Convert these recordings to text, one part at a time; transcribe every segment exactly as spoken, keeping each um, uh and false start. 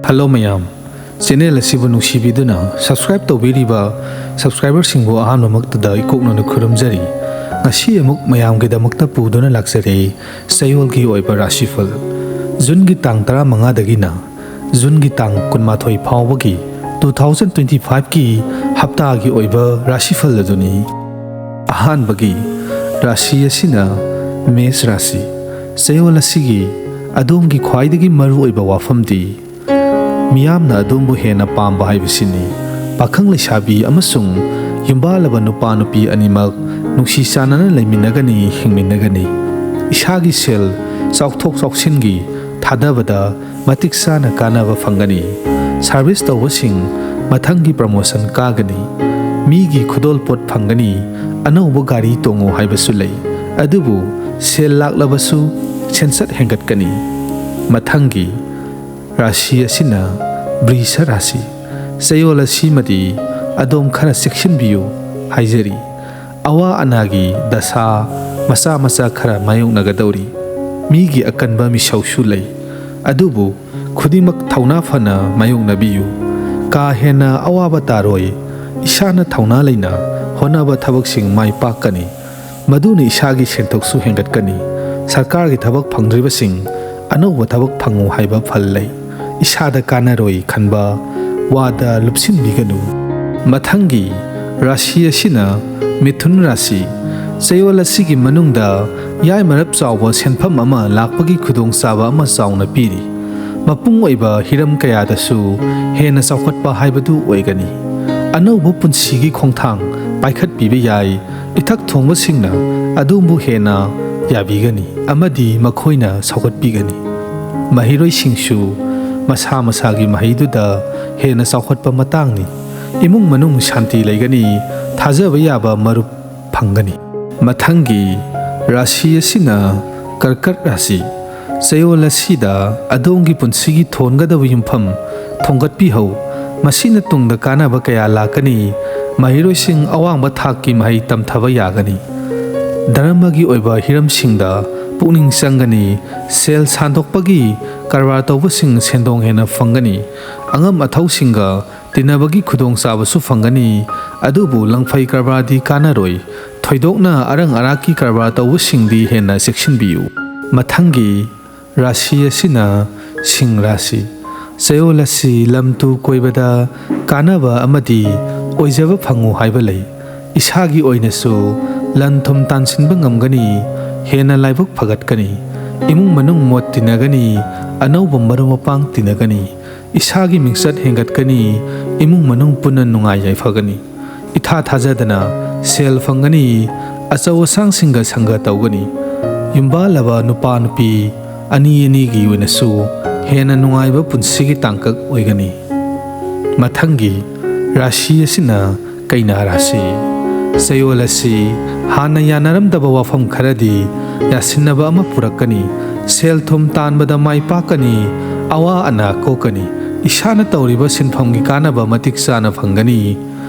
Hello ꯃꯌꯥꯝ, channel ꯑꯁꯤꯕꯨ ꯅꯨꯡꯁꯤꯕꯤꯗꯨꯅ subscribe ꯇꯧꯕꯤꯔꯤꯕ ꯁꯕꯁꯀ꯭ꯔꯥꯏꯕꯔꯁꯤꯡꯕꯨ ꯑꯍꯥꯟꯕꯃꯛꯇꯗ ꯏꯀꯣꯛꯅꯅ ꯈꯨꯔꯨꯝꯖꯔꯤ꯫ ꯉꯁꯤ ꯑꯃꯨꯛ ꯃꯌꯥꯝꯒꯤꯗꯃꯛꯇ ꯄꯨꯗꯨꯅ ꯂꯥꯛꯆꯔꯦ ꯆꯌꯣꯜꯒꯤ ꯑꯣꯏꯕ ꯔꯥꯁꯤꯐꯜ꯫ ꯖꯨꯟꯒꯤ ꯇꯥꯡ ꯇꯔꯥꯃꯉꯥꯗꯒꯤꯅ ꯖꯨꯟꯒꯤ ꯇꯥꯡ ꯀꯨꯟꯃꯥꯊꯣꯏ ꯐꯥꯎꯕꯒꯤ ꯇꯨ ꯊꯥꯎꯖꯟ ꯇ꯭ꯋꯦꯟꯇꯤ ꯐꯥꯏꯚꯀꯤ ꯍꯞꯇꯥꯒꯤ ꯑꯣꯏꯕ ꯔꯥꯁꯤꯐꯜ ꯑꯗꯨꯅꯤ꯫ ꯑꯍꯥꯟꯕꯒꯤ ꯔꯥꯁꯤ ꯑꯁꯤꯅ ꯃꯦꯁ ꯔꯥꯁꯤ꯫ ꯆꯌꯣꯜ ꯑꯁꯤꯒꯤ ꯑꯗꯣꯝꯒꯤ ꯈ꯭ꯋꯥꯏꯗꯒꯤ ꯃꯔꯨꯑꯣꯏꯕ ꯋꯥꯐꯝꯗꯤ ꯃꯤꯌꯥꯝꯅ ꯑꯗꯣꯝꯕꯨ ꯍꯦꯟꯅ ꯄꯥꯝꯕ ꯍꯥꯏꯕꯁꯤꯅꯤ꯫ ꯄꯥꯈꯪ ꯂꯩꯁꯥꯕꯤ ꯑꯃꯁꯨꯡ ꯌꯨꯝꯕꯥꯜꯂꯕ ꯅꯨꯄꯥ ꯅꯨꯄꯤ ꯑꯅꯤꯃꯛ ꯅꯨꯡꯁꯤ ꯆꯥꯟꯅꯅ ꯂꯩꯃꯤꯟꯅꯒꯅꯤ, ꯍꯤꯡꯃꯤꯟꯅꯒꯅꯤ꯫ ꯏꯁꯥꯒꯤ ꯁꯦꯜ ꯆꯥꯎꯊꯣꯛ ꯆꯥꯎꯁꯤꯟꯒꯤ ꯊꯥꯗꯕꯗ ꯃꯇꯤꯛ ꯆꯥꯅ ꯀꯥꯟꯅꯕ ꯐꯪꯒꯅꯤ꯫ ꯁꯥꯔꯚꯤꯁ ꯇꯧꯕꯁꯤꯡ ꯃꯊꯪꯒꯤ ꯄ꯭ꯔꯃꯣꯁꯟ ꯀꯥꯒꯅꯤ꯫ ꯃꯤꯒꯤ ꯈꯨꯗꯣꯜꯄꯣꯠ ꯐꯪꯒꯅꯤ꯫ ꯑꯅꯧꯕ ꯒꯥꯔꯤ ꯇꯣꯡꯉꯨ ꯍꯥꯏꯕꯁꯨ ꯂꯩ꯫ ꯑꯗꯨꯕꯨ ꯁꯦꯜ ꯂꯥꯛꯂꯕꯁꯨ ꯁꯦꯟꯁꯠ ꯍꯦꯟꯒꯠꯀꯅꯤ꯫ ꯃꯊꯪꯒꯤ ꯔꯥꯁꯤ ꯑꯁꯤꯅ ꯕ꯭ꯔꯤꯁ ꯔꯥꯁꯤ꯫ ꯆꯌꯣꯜ ꯑꯁꯤꯃꯗꯤ ꯑꯗꯣꯝ ꯈꯔ ꯆꯦꯛꯁꯤꯟꯕꯤꯌꯨ ꯍꯥꯏꯖꯔꯤ꯫ ꯑꯋꯥ ꯑꯅꯥꯒꯤ ꯗꯁꯥ ꯃꯆꯥ ꯃꯆꯥ ꯈꯔ ꯃꯥꯌꯣꯛꯅꯒꯗꯧꯔꯤ꯫ ꯃꯤꯒꯤ ꯑꯀꯟꯕ ꯃꯤꯁꯧꯁꯨ ꯂꯩ꯫ ꯑꯗꯨꯕꯨ ꯈꯨꯗꯤꯡꯃꯛ ꯊꯧꯅꯥ ꯐꯅ ꯃꯥꯌꯣꯛꯅꯕꯤꯌꯨ꯫ ꯀꯥ ꯍꯦꯟꯅ ꯑꯋꯥꯕ ꯇꯥꯔꯣꯏ꯫ ꯏꯁꯥꯅ ꯊꯧꯅꯥ ꯂꯩꯅ ꯍꯣꯠꯅꯕ ꯊꯕꯛꯁꯤꯡ ꯃꯥꯏ ꯄꯥꯛꯀꯅꯤ꯫ ꯃꯗꯨꯅ ꯏꯁꯥꯒꯤ ꯁꯦꯟꯊꯣꯛꯁꯨ ꯍꯦꯟꯒꯠꯀꯅꯤ꯫ ꯁꯔꯀꯥꯔꯒꯤ ꯊꯕꯛ ꯐꯪꯗ꯭ꯔꯤꯕꯁꯤꯡ ꯑꯅꯧꯕ ꯊꯕꯛ ꯐꯪꯉꯨ ꯍꯥꯏꯕ ꯐꯜ ꯂꯩ꯫ ꯏꯁꯥꯗ ꯀꯥꯟꯅꯔꯣꯏ ꯈꯟꯕ ꯋꯥꯗ ꯂꯨꯞꯁꯤꯟꯕꯤꯒꯅꯨ꯫ ꯃꯊꯪꯒꯤ ꯔꯥꯁꯤ ꯑꯁꯤꯅ ꯃꯤꯊꯨꯟ ꯔꯥꯁꯤ꯫ ꯆꯌꯣꯜ ꯑꯁꯤꯒꯤ ꯃꯅꯨꯡꯗ ꯌꯥꯏꯃꯔꯞ ꯆꯥꯎꯕ ꯁꯦꯟꯐꯝ ꯑꯃ ꯂꯥꯛꯄꯒꯤ ꯈꯨꯗꯣꯡꯆꯥꯕ ꯑꯃ ꯆꯥꯎꯅ ꯄꯤꯔꯤ꯫ ꯃꯄꯨꯡ ꯑꯣꯏꯕ ꯍꯤꯔꯝ ꯀꯌꯥꯗꯁꯨ ꯍꯦꯟꯅ ꯆꯥꯎꯈꯠꯄ ꯍꯥꯏꯕꯗꯨ ꯑꯣꯏꯒꯅꯤ꯫ ꯑꯅꯧꯕ ꯄꯨꯟꯁꯤꯒꯤ ꯈꯣꯡꯊꯥꯡ ꯄꯥꯏꯈꯠꯄꯤꯕ ꯌꯥꯏ꯫ ꯏꯊꯛ ꯊꯣꯡꯕꯁꯤꯡꯅ ꯑꯗꯣꯝꯕꯨ ꯍꯦꯟꯅ ꯌꯥꯕꯤꯒꯅꯤ ꯑꯃꯗꯤ ꯃꯈꯣꯏꯅ ꯁꯧꯒꯠꯄꯤꯒꯅꯤ꯫ ꯃꯍꯩꯔꯣꯏꯁꯤꯡꯁꯨ ꯃꯁꯥ ꯃꯁꯥꯒꯤ ꯃꯍꯩꯗꯨꯗ ꯍꯦꯟꯅ ꯆꯥꯎꯈꯠꯄ ꯃꯇꯥꯡꯅꯤ꯫ ꯏꯃꯨꯡ ꯃꯅꯨꯡ ꯁꯥꯟꯇꯤ ꯂꯩꯒꯅꯤ, ꯊꯥꯖꯕ ꯌꯥꯕ ꯃꯔꯨꯞ ꯐꯪꯒꯅꯤ꯫ ꯃꯊꯪꯒꯤ ꯔꯥꯁꯤ ꯑꯁꯤꯅ ꯀꯔꯀꯠ ꯔꯥꯁꯤ꯫ ꯆꯌꯣꯜ ꯑꯁꯤꯗ ꯑꯗꯣꯝꯒꯤ ꯄꯨꯟꯁꯤꯒꯤ ꯊꯣꯟꯒꯗꯕ ꯌꯨꯝꯐꯝ ꯊꯣꯡꯒꯠꯄꯤꯍꯧ꯫ ꯃꯁꯤꯅ ꯇꯨꯡꯗ ꯀꯥꯟꯅꯕ ꯀꯌꯥ ꯂꯥꯛꯀꯅꯤ꯫ ꯃꯍꯩꯔꯣꯏꯁꯤꯡ ꯑꯋꯥꯡꯕ ꯊꯥꯛꯀꯤ ꯃꯍꯩ ꯇꯝꯊꯕ ꯌꯥꯒꯅꯤ꯫ ꯙꯔꯃꯒꯤ ꯑꯣꯏꯕ ꯍꯤꯔꯝꯁꯤꯡꯗ ꯄꯨꯛꯅꯤꯡ ꯆꯪꯒꯅꯤ꯫ ꯁꯦꯜ ꯁꯥꯟꯗꯣꯛꯄꯒꯤ ꯀꯔꯕꯥꯔ ꯇꯧꯕꯁꯤꯡ ꯁꯦꯟꯗꯣꯡ ꯍꯦꯟꯅ ꯐꯪꯒꯅꯤ꯫ ꯑꯉꯝ ꯑꯊꯧꯁꯤꯡꯒ ꯇꯤꯟꯅꯕꯒꯤ ꯈꯨꯗꯣꯡꯆꯥꯕꯁꯨ ꯐꯪꯒꯅꯤ꯫ ꯑꯗꯨꯕꯨ ꯂꯪꯐꯩ ꯀꯔꯕꯥꯔꯗꯤ ꯀꯥꯟꯅꯔꯣꯏ꯫ ꯊꯣꯏꯗꯣꯛꯅ ꯑꯔꯪ ꯑꯔꯥꯛꯀꯤ ꯀꯔꯕꯥꯔ ꯇꯧꯕꯁꯤꯡꯗꯤ ꯍꯦꯟꯅ ꯆꯦꯛꯁꯤꯟꯕꯤꯌꯨ꯫ ꯃꯊꯪꯒꯤ ꯔꯥꯁꯤ ꯑꯁꯤꯅ ꯁꯤꯡ ꯔꯥꯁꯤ꯫ ꯆꯌꯣꯜ ꯑꯁꯤ ꯂꯝ ꯇꯨ ꯀꯣꯏꯕꯗ ꯀꯥꯟꯅꯕ ꯑꯃꯗꯤ ꯑꯣꯏꯖꯕ ꯐꯪꯉꯨ ꯍꯥꯏꯕ ꯂꯩ꯫ ꯏꯁꯥꯒꯤ ꯑꯣꯏꯅꯁꯨ ꯂꯟ ꯊꯨꯝ ꯇꯥꯟꯁꯤꯟꯕ ꯉꯝꯒꯅꯤ, ꯍꯦꯟꯅ ꯂꯥꯏꯕꯛ ꯐꯒꯠꯀꯅꯤ, ꯏꯃꯨꯡ ꯃꯅꯨꯡ ꯃꯣꯠ ꯇꯤꯟꯅꯒꯅꯤ, ꯑꯅꯧꯕ ꯃꯔꯨꯞ ꯃꯄꯥꯡ ꯇꯤꯟꯅꯒꯅꯤ, ꯏꯁꯥꯒꯤ ꯃꯤꯡꯆꯠ ꯍꯦꯟꯒꯠꯀꯅꯤ, ꯏꯃꯨꯡ ꯃꯅꯨꯡ ꯄꯨꯟꯅ ꯅꯨꯡꯉꯥꯏ ꯌꯥꯏꯐꯒꯅꯤ꯫ ꯏꯊꯥ ꯊꯥꯖꯗꯅ ꯁꯦꯜ ꯐꯪꯒꯅꯤ, ꯑꯆꯧ ꯑꯁꯥꯡꯁꯤꯡꯒ ꯁꯪꯒ ꯇꯧꯒꯅꯤ꯫ ꯌꯨꯝꯕꯥꯜꯂꯕ ꯅꯨꯄꯥ ꯅꯨꯄꯤ ꯑꯅꯤ ꯑꯅꯤꯒꯤ ꯑꯣꯏꯅꯁꯨ ꯍꯦꯟꯅ ꯅꯨꯡꯉꯥꯏꯕ ꯄꯨꯟꯁꯤꯒꯤ ꯇꯥꯡꯀꯛ ꯑꯣꯏꯒꯅꯤ꯫ ꯃꯊꯪꯒꯤ ꯔꯥꯁꯤ ꯑꯁꯤꯅ ꯀꯩꯅꯥ ꯔꯥꯁꯤ꯫ ꯆꯌꯣꯜ ꯑꯁꯤ ꯍꯥꯟꯅ ꯌꯥꯅꯔꯝꯗꯕ ꯋꯥꯐꯝ ꯈꯔꯗꯤ ꯌꯥꯁꯤꯟꯅꯕ ꯑꯃ ꯄꯨꯔꯛꯀꯅꯤ꯫ ꯁꯦꯜ ꯊꯨꯝ ꯇꯥꯟꯕꯗ ꯃꯥꯏ ꯄꯥꯛꯀꯅꯤ, ꯑꯋꯥ ꯑꯅꯥ ꯀꯣꯛꯀꯅꯤ꯫ ꯏꯁꯥꯅ ꯇꯧꯔꯤꯕ ꯁꯤꯟꯐꯝꯒꯤ ꯀꯥꯟꯅꯕ ꯃꯇꯤꯛ ꯆꯥꯅ ꯐꯪꯒꯅꯤ꯫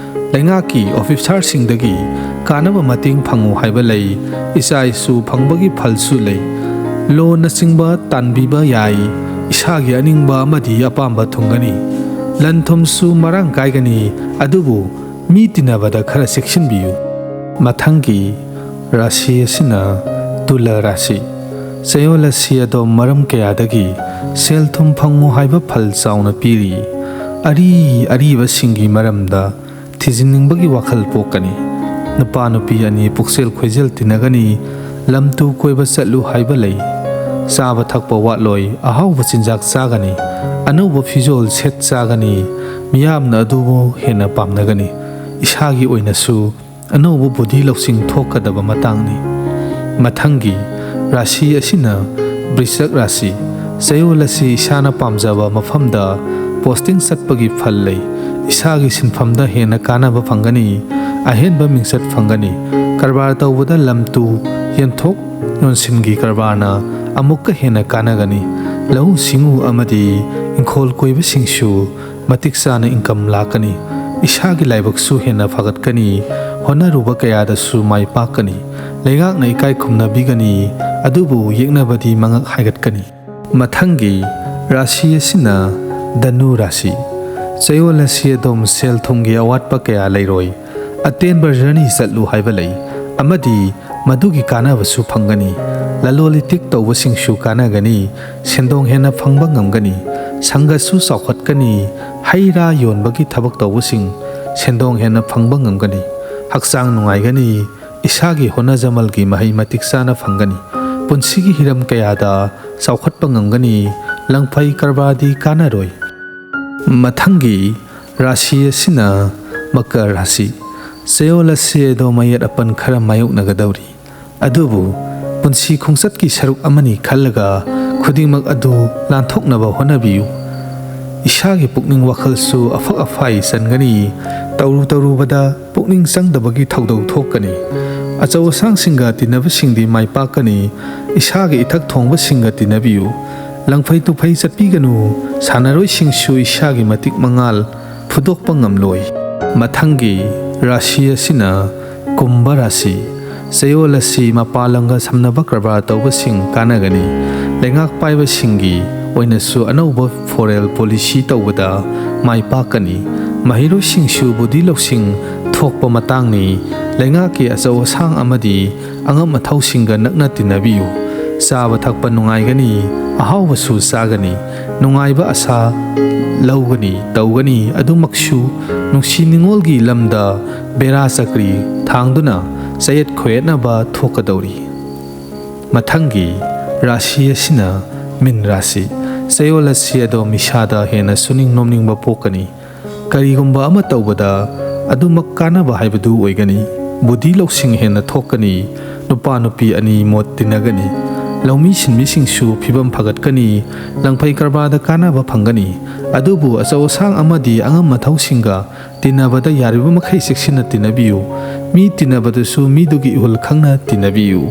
ꯂꯩꯉꯥꯛꯀꯤ ꯑꯣꯐꯤꯁꯥꯔꯁꯤꯡꯗꯒꯤ ꯀꯥꯟꯅꯕ ꯃꯇꯦꯡ ꯐꯪꯉꯨ ꯍꯥꯏꯕ ꯂꯩ꯫ ꯏꯆꯥ ꯏꯁꯨ ꯐꯪꯕꯒꯤ ꯐꯜꯁꯨ ꯂꯩ꯫ ꯂꯣꯟꯅꯆꯤꯡꯕ ꯇꯥꯟꯕꯤꯕ ꯌꯥꯏ꯫ ꯏꯁꯥꯒꯤ ꯑꯅꯤꯡꯕ ꯑꯃꯗꯤ ꯑꯄꯥꯝꯕ ꯊꯨꯡꯒꯅꯤ꯫ ꯂꯟ ꯊꯨꯝꯁꯨ ꯃꯔꯥꯡ ꯀꯥꯏꯒꯅꯤ, ꯑꯗꯨꯕꯨ ꯃꯤ ꯇꯤꯟꯅꯕꯗ ꯈꯔ ꯆꯦꯛꯁꯤꯟꯕꯤꯌꯨ꯫ ꯃꯊꯪꯒꯤ ꯔꯥꯁꯤ ꯑꯁꯤꯅ ꯇꯨꯂꯥ ꯔꯥꯁꯤ꯫ ꯆꯌꯣꯜ ꯑꯁꯤ ꯑꯗꯣꯝ ꯃꯔꯝ ꯀꯌꯥꯗꯒꯤ ꯁꯦꯜ ꯊꯨꯝ ꯐꯪꯉꯨ ꯍꯥꯏꯕ ꯐꯜ ꯆꯥꯎꯅ ꯄꯤꯔꯤ꯫ ꯑꯔꯤ ꯑꯔꯤꯕꯁꯤꯡꯒꯤ ꯃꯔꯝꯗ ꯊꯤꯖꯤꯟꯅꯤꯡꯕꯒꯤ ꯋꯥꯈꯜ ꯄꯣꯛꯀꯅꯤ꯫ ꯅꯨꯄꯥ ꯅꯨꯄꯤ ꯑꯅꯤ ꯄꯨꯛꯆꯦꯜ ꯈꯣꯏꯖꯦꯜ ꯇꯤꯟꯅꯒꯅꯤ꯫ ꯂꯝ ꯇꯨ ꯀꯣꯏꯕ ꯆꯠꯂꯨ ꯍꯥꯏꯕ ꯂꯩ꯫ ꯆꯥꯕ ꯊꯛꯄ ꯋꯥꯠꯂꯣꯏ, ꯑꯍꯥꯎꯕ ꯆꯤꯟꯖꯥꯛ ꯆꯥꯒꯅꯤ꯫ ꯑꯅꯧꯕ ꯐꯤꯖꯣꯜ ꯁꯦꯠ ꯆꯥꯒꯅꯤ꯫ ꯃꯤꯌꯥꯝꯅ ꯑꯗꯨꯕꯨ ꯍꯦꯟꯅ ꯄꯥꯝꯅꯒꯅꯤ꯫ ꯏꯁꯥꯒꯤ ꯑꯣꯏꯅꯁꯨ ꯑꯅꯧꯕ ꯕꯨꯙꯤ ꯂꯧꯁꯤꯡ ꯊꯣꯛꯀꯗꯕ ꯃꯇꯥꯡꯅꯤ꯫ ꯃꯊꯪꯒꯤ ꯔꯥꯁꯤ ꯑꯁꯤꯅ ꯕ꯭ꯔꯤꯁꯛ ꯔꯥꯁꯤ꯫ ꯆꯌꯣꯜ ꯑꯁꯤ ꯏꯁꯥꯅ ꯄꯥꯝꯖꯕ ꯃꯐꯝꯗ ꯄꯣꯁꯇꯤꯡ ꯆꯠꯄꯒꯤ ꯐꯜ ꯂꯩ꯫ ꯏꯁꯥꯒꯤ ꯁꯤꯟꯐꯝꯗ ꯍꯦꯟꯅ ꯀꯥꯟꯅꯕ ꯐꯪꯒꯅꯤ꯫ ꯑꯍꯦꯟꯕ ꯃꯤꯡꯆꯠ ꯐꯪꯒꯅꯤ꯫ ꯀꯔꯕꯥꯔ ꯇꯧꯕꯗ ꯂꯝ ꯇꯨ ꯌꯦꯟꯊꯣꯛ ꯌꯣꯟꯁꯤꯟꯒꯤ ꯀꯔꯕꯥꯔꯅ ꯑꯃꯨꯛꯀ ꯍꯦꯟꯅ ꯀꯥꯟꯅꯒꯅꯤ꯫ ꯂꯧꯎ ꯁꯤꯡꯎ ꯑꯃꯗꯤ ꯏꯪꯈꯣꯜ ꯀꯣꯏꯕꯁꯤꯡꯁꯨ ꯃꯇꯤꯛ ꯆꯥꯅ ꯏꯟꯀꯝ ꯂꯥꯛꯀꯅꯤ꯫ ꯏꯁꯥꯒꯤ ꯂꯥꯏꯕꯛꯁꯨ ꯍꯦꯟꯅ ꯐꯒꯠꯀꯅꯤ꯫ ꯍꯣꯠꯅꯔꯨꯕ ꯀꯌꯥꯗꯁꯨ ꯃꯥꯏ ꯄꯥꯛꯀꯅꯤ꯫ ꯂꯩꯉꯥꯛꯅ ꯏꯀꯥꯏ ꯈꯨꯝꯅꯕꯤꯒꯅꯤ꯫ ꯑꯗꯨꯕꯨ ꯌꯦꯛꯅꯕꯗꯤ ꯃꯉꯛ ꯍꯥꯏꯒꯠꯀꯅꯤ꯫ ꯃꯊꯪꯒꯤ ꯔꯥꯁꯤ ꯑꯁꯤꯅ ꯙꯅꯨ ꯔꯥꯁꯤ꯫ ꯆꯌꯣꯜ ꯑꯁꯤ ꯑꯗꯣꯝ ꯁꯦꯜ ꯊꯨꯝꯒꯤ ꯑꯋꯥꯠꯄ ꯀꯌꯥ ꯂꯩꯔꯣꯏ꯫ ꯑꯇꯦꯟꯕ ꯖꯔꯅꯤ ꯆꯠꯂꯨ ꯍꯥꯏꯕ ꯂꯩ ꯑꯃꯗꯤ ꯃꯗꯨꯒꯤ ꯀꯥꯟꯅꯕꯁꯨ ꯐꯪꯒꯅꯤ꯫ ꯂꯂꯣꯟ ꯏꯇꯤꯛ ꯇꯧꯕꯁꯤꯡꯁꯨ ꯀꯥꯟꯅꯒꯅꯤ꯫ ꯁꯦꯟꯗꯣꯡ ꯍꯦꯟꯅ ꯐꯪꯕ ꯉꯝꯒꯅꯤ꯫ ꯁꯪꯒꯁꯨ ꯆꯥꯎꯈꯠꯀꯅꯤ꯫ ꯍꯩ ꯔꯥ ꯌꯣꯟꯕꯒꯤ ꯊꯕꯛ ꯇꯧꯕꯁꯤꯡ ꯁꯦꯟꯗꯣꯡ ꯍꯦꯟꯅ ꯐꯪꯕ ꯉꯝꯒꯅꯤ꯫ ꯍꯛꯆꯥꯡ ꯅꯨꯡꯉꯥꯏꯒꯅꯤ꯫ ꯏꯁꯥꯒꯤ ꯍꯣꯠꯅꯖꯃꯜꯒꯤ ꯃꯍꯩ ꯃꯇꯤꯛ ꯆꯥꯅ ꯐꯪꯒꯅꯤ꯫ ꯄꯨꯟꯁꯤꯒꯤ ꯍꯤꯔꯝ ꯀꯌꯥꯗ ꯆꯥꯎꯈꯠꯄ ꯉꯝꯒꯅꯤ꯫ ꯂꯪꯐꯩ ꯀꯔꯕꯥꯔꯗꯤ ꯀꯥꯟꯅꯔꯣꯏ꯫ ꯃꯊꯪꯒꯤ ꯔꯥꯁꯤ ꯑꯁꯤꯅ ꯃꯀꯔ ꯔꯥꯁꯤ꯫ ꯆꯌꯣꯜ ꯑꯁꯤ ꯑꯗꯣꯝ ꯑꯌꯦꯠ ꯑꯄꯟ ꯈꯔ ꯃꯥꯌꯣꯛꯅꯒꯗꯧꯔꯤ꯫ ꯑꯗꯨꯕꯨ ꯄꯨꯟꯁꯤ ꯈꯣꯡꯆꯠꯀꯤ ꯁꯔꯨꯛ ꯑꯃꯅꯤ ꯈꯜꯂꯒ ꯈꯨꯗꯤꯡꯃꯛ ꯑꯗꯨ ꯂꯥꯟꯊꯣꯛꯅꯕ ꯍꯣꯠꯅꯕꯤꯌꯨ꯫ ꯏꯁꯥꯒꯤ ꯄꯨꯛꯅꯤꯡ ꯋꯥꯈꯜꯁꯨ ꯑꯐꯛ ꯑꯐꯥꯏ ꯆꯟꯒꯅꯤ꯫ ꯇꯧꯔꯨ ꯇꯧꯔꯨꯕꯗ ꯄꯨꯛꯅꯤꯡ ꯆꯪꯗꯕꯒꯤ ꯊꯧꯗꯧ ꯊꯣꯛꯀꯅꯤ꯫ ꯑꯆꯧ ꯑꯁꯥꯡꯁꯤꯡꯒ ꯇꯤꯟꯅꯕꯁꯤꯡꯗꯤ ꯃꯥꯏ ꯄꯥꯛꯀꯅꯤ꯫ ꯏꯁꯥꯒꯤ ꯏꯊꯛ ꯊꯣꯡꯕꯁꯤꯡꯒ ꯇꯤꯟꯅꯕꯤꯌꯨ꯫ ꯂꯪꯐꯩ ꯇꯨꯐꯩ ꯆꯠꯄꯤꯒꯅꯨ꯫ ꯁꯥꯟꯅꯔꯣꯏꯁꯤꯡꯁꯨ ꯏꯁꯥꯒꯤ ꯃꯇꯤꯛ ꯃꯉꯥꯜ ꯐꯨꯗꯣꯛꯄ ꯉꯝꯂꯣꯏ꯫ ꯃꯊꯪꯒꯤ ꯔꯥꯁꯤ ꯑꯁꯤꯅ ꯀꯨꯝꯚ ꯔꯥꯁꯤ꯫ ꯆꯌꯣꯜ ꯑꯁꯤ ꯃꯄꯥꯟ ꯂꯝꯒ ꯁꯝꯅꯕ ꯀꯔꯕꯥꯔ ꯇꯧꯕꯁꯤꯡ ꯀꯥꯟꯅꯒꯅꯤ꯫ ꯂꯩꯉꯥꯛ ꯄꯥꯏꯕꯁꯤꯡꯒꯤ ꯑꯣꯏꯅꯁꯨ ꯑꯅꯧꯕ ꯐꯣꯔꯦꯟ ꯄꯣꯂꯤꯁꯤ ꯇꯧꯕꯗ ꯃꯥꯏ ꯄꯥꯛꯀꯅꯤ꯫ ꯃꯍꯩꯔꯣꯏꯁꯤꯡꯁꯨ ꯕꯨꯙꯤ ꯂꯧꯁꯤꯡ ꯊꯣꯛꯄ ꯃꯇꯥꯡꯅꯤ꯫ ꯂꯩꯉꯥꯛꯀꯤ ꯑꯆꯧ ꯑꯁꯥꯡ ꯑꯃꯗꯤ ꯑꯉꯝ ꯑꯊꯧꯁꯤꯡꯒ ꯅꯛꯅ ꯇꯤꯟꯅꯕꯤꯌꯨ꯫ ꯆꯥꯕ ꯊꯛꯄ ꯅꯨꯡꯉꯥꯏꯒꯅꯤ꯫ ꯑꯍꯥꯎꯕꯁꯨ ꯆꯥꯒꯅꯤ꯫ ꯅꯨꯡꯉꯥꯏꯕ ꯑꯁꯥ ꯂꯧꯒꯅꯤ ꯇꯧꯒꯅꯤ꯫ ꯑꯗꯨꯃꯛꯁꯨ ꯅꯨꯡꯁꯤ ꯅꯤꯉꯣꯜꯒꯤ ꯂꯝꯗ ꯕꯦꯔꯥ ꯆꯀ꯭ꯔꯤ ꯊꯥꯡꯗꯨꯅ ꯆꯌꯦꯠ ꯈꯣꯌꯦꯠꯅꯕ ꯊꯣꯛꯀꯗꯧꯔꯤ꯫ ꯃꯊꯪꯒꯤ ꯔꯥꯁꯤ ꯑꯁꯤꯅ ꯃꯤꯟ ꯔꯥꯁꯤ꯫ ꯆꯌꯣꯜ ꯑꯁꯤ ꯑꯗꯣꯝ ꯏꯁꯥꯗ ꯍꯦꯟꯅ ꯁꯨꯅꯤꯡ ꯅꯣꯝꯅꯤꯡꯕ ꯄꯣꯛꯀꯅꯤ꯫ ꯀꯔꯤꯒꯨꯝꯕ ꯑꯃ ꯇꯧꯕꯗ ꯑꯗꯨꯃꯛ ꯀꯥꯟꯅꯕ ꯍꯥꯏꯕꯗꯨ ꯑꯣꯏꯒꯅꯤ꯫ ꯕꯨꯙꯤ ꯂꯧꯁꯤꯡ ꯍꯦꯟꯅ ꯊꯣꯛꯀꯅꯤ꯫ ꯅꯨꯄꯥ ꯅꯨꯄꯤ ꯑꯅꯤ ꯃꯣꯠ ꯇꯤꯟꯅꯒꯅꯤ꯫ ꯂꯧꯃꯤ ꯁꯤꯟꯃꯤꯁꯤꯡꯁꯨ ꯐꯤꯕꯝ ꯐꯒꯠꯀꯅꯤ꯫ ꯂꯪꯐꯩ ꯀꯔꯕꯥꯔꯗ ꯀꯥꯟꯅꯕ ꯐꯪꯒꯅꯤ꯫ ꯑꯗꯨꯕꯨ ꯑꯆꯧ ꯑꯁꯥꯡ ꯑꯃꯗꯤ ꯑꯉꯝ ꯑꯊꯧꯁꯤꯡꯒ ꯇꯤꯟꯅꯕꯗ ꯌꯥꯔꯤꯕ ꯃꯈꯩ ꯆꯦꯛꯁꯤꯟꯅ ꯇꯤꯟꯅꯕꯤꯌꯨ꯫ ꯃꯤ ꯇꯤꯟꯅꯕꯗꯁꯨ ꯃꯤꯗꯨꯒꯤ ꯏꯍꯨꯜ ꯈꯪꯅ ꯇꯤꯟꯅꯕꯤꯌꯨ꯫